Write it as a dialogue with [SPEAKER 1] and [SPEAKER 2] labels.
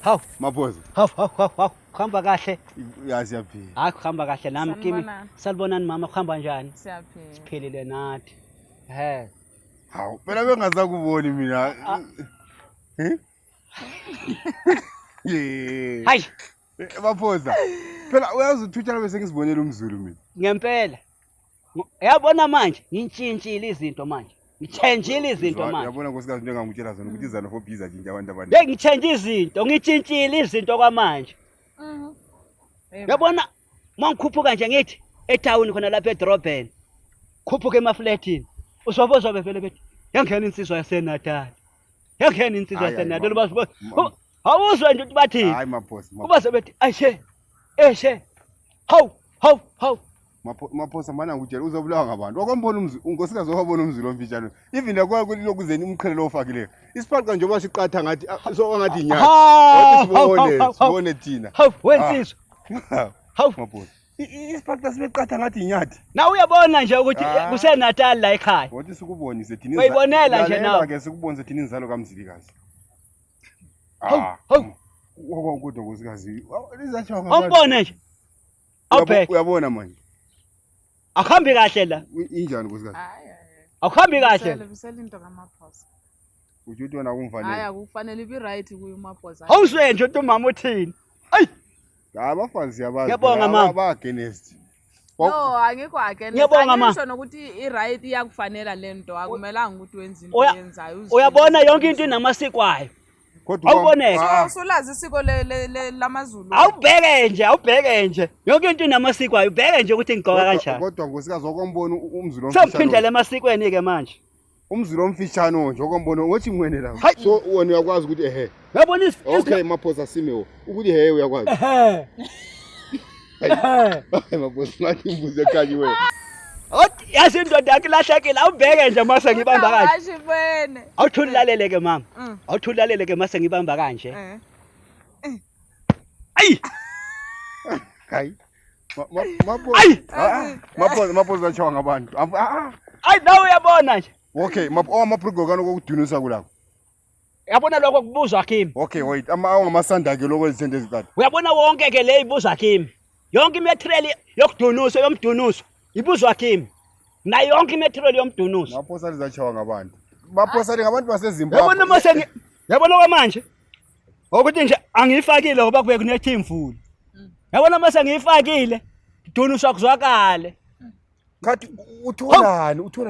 [SPEAKER 1] Hawu.
[SPEAKER 2] Maphosa.
[SPEAKER 1] Hawu hawu hawu hawu. Kuhamba kahle.
[SPEAKER 2] Ya siyaphila.
[SPEAKER 1] Hayi kuhamba kahle nami kimi.
[SPEAKER 3] Sanibonani.
[SPEAKER 1] Salibonani mama kuhamba njani?
[SPEAKER 3] Siyaphila.
[SPEAKER 1] Siphilile nathi. He.
[SPEAKER 2] Hawu, phela bengasakuboni mina. Eh? Yeah.
[SPEAKER 1] Hayi
[SPEAKER 2] Maphosa. Phela uyazi uthutshana bese ngizibonela umZulu mina.
[SPEAKER 1] ngempela. Yabona manje ngintshintshile izinto manje. Ngitshentshile izinto manje.
[SPEAKER 2] Yabona nkosikazi into engangikutshela zona ukuthi izanofobia izatshintsha abantu abaningi.
[SPEAKER 1] Hey ngitshentshe izinto, ngitshintshile izinto kwamanje.
[SPEAKER 3] Mhm.
[SPEAKER 1] Yabona mangikhuphuka nje ngithi etown khona lapha edrobheni. Khuphuka emaflatini. Uzobozwa bevele bethi yangena insizwa yaseNatal. Yangena insizwa
[SPEAKER 2] Hayi, hayi,
[SPEAKER 1] yaseNatal
[SPEAKER 2] mama.
[SPEAKER 1] bazibo. Awuzwe nje ukuthi bathini.
[SPEAKER 2] Hayi Maphosa.
[SPEAKER 1] Kuba bethi ayishe. Eshe. Hawu, hawu, hawu.
[SPEAKER 2] Maphosa mana ngikutshela uzobulawa ngabantu. Wakwambona umzi unkosikazi wabona umzulu omfitshane. Even lokuzeni umqhele lo ofakileyo. Isiphaqa njengoba siqatha ngathi so ngathi inyanga.
[SPEAKER 1] Hawu,
[SPEAKER 2] Sibone,
[SPEAKER 1] hawu, hawu.
[SPEAKER 2] sibone thina.
[SPEAKER 1] Hawu, wensizwa. Hawu.
[SPEAKER 2] Maphosa. Isiphaqa sibeqatha ngathi inyathi.
[SPEAKER 1] Na uyabona nje ukuthi
[SPEAKER 2] Ah.
[SPEAKER 1] kuseNatal la ekhaya.
[SPEAKER 2] Wathi sikubonise thina.
[SPEAKER 1] Uyayibonela nje nawe.
[SPEAKER 2] Ke sikubonise thina inzalo kaMzilikazi.
[SPEAKER 1] Hawu,
[SPEAKER 2] Ah.
[SPEAKER 1] hawu.
[SPEAKER 2] Kodwa nkosikazi. Lizatsho ngabantu.
[SPEAKER 1] Awubone nje. Awubheke.
[SPEAKER 2] Uyabona manje.
[SPEAKER 1] Akuhambi kahle la.
[SPEAKER 2] Injani nkosikazi?
[SPEAKER 3] Hayi hayi.
[SPEAKER 1] Akuhambi kahle.
[SPEAKER 3] Bisela into kaMaphosa.
[SPEAKER 2] Uthi uthi wena
[SPEAKER 3] Hayi
[SPEAKER 2] kumfanele.
[SPEAKER 3] akufanele ibe right kuye uMaphosa.
[SPEAKER 1] Awuzwe nje ukuthi umama uthini. Ayi,
[SPEAKER 2] Hayi abafazi siyabazi.
[SPEAKER 1] Ngiyabonga,
[SPEAKER 2] phela,
[SPEAKER 1] mama.
[SPEAKER 2] Ba against.
[SPEAKER 3] No, angikho against.
[SPEAKER 1] Ngiyabonga, ma.
[SPEAKER 3] Angisho nokuthi i-right iyakufanela lento. Akumelanga ukuthi wenze into oyenzayo. uzifundise.
[SPEAKER 1] Uyabona yonke into inamasiko ayo.
[SPEAKER 2] Kodwa
[SPEAKER 1] Awuboneke.
[SPEAKER 2] Ah,
[SPEAKER 3] Solazi isiko lamaZulu.
[SPEAKER 1] Awubheke nje, awubheke nje. Yonke into inamasiko ayo. Ubheke nje ukuthi ngigqoka kanjani.
[SPEAKER 2] Kodwa nkosikazi wakwambona umzulu
[SPEAKER 1] Sengiphindele emasikweni ke manje.
[SPEAKER 2] Umzulu omfishane nje wakwambona ngothi ngwene la.
[SPEAKER 1] Hayi.
[SPEAKER 2] So wena uyakwazi ukuthi ehe.
[SPEAKER 1] Uyabona is
[SPEAKER 2] Okay Maphosa simewo ukuthi ehe uyakwazi.
[SPEAKER 1] Ehe. Ehe.
[SPEAKER 2] Hayi Maphosa ngathi imbuzi ekhanyiwe.
[SPEAKER 1] Othi yazi indoda yakhe ilahlekile, awubheke nje mase ngibamba kanje.
[SPEAKER 3] Awuthi wena.
[SPEAKER 1] Awuthulalele ke mama. Awuthulalele ke mase ngibamba kanje.
[SPEAKER 3] Eh.
[SPEAKER 1] Ayi!
[SPEAKER 2] Hayi. Maphosa.
[SPEAKER 1] Ayi!
[SPEAKER 2] Maphosa Maphosa atshawa ngabantu. Ah.
[SPEAKER 1] Ayi nawe uyabona nje.
[SPEAKER 2] Okay, mapho amabhrugo kano kokudunusa kulapho.
[SPEAKER 1] Uyabona lokho kubuzwa kimi.
[SPEAKER 2] Okay, wait. Ama awungamasanda ke lokho izithende eziqatha.
[SPEAKER 1] Uyabona wonke ke le ibuzwa kimi. Yonke imaterial yokudunusa yomdunuso ibuzwa kimi. Nayo yonke imaterial yomdunuso.
[SPEAKER 2] Maphosa lizatshawa ngabantu. Maphosa ngabantu baseZimbabwe.
[SPEAKER 1] Uyabona mase ngi Uyabona kwamanje ukuthi nje angiyifakile ngoba kube kunetha imvula. Uyabona mase ngiyifakile dunusa kuzwakale.
[SPEAKER 2] Khathi utholani? Uthola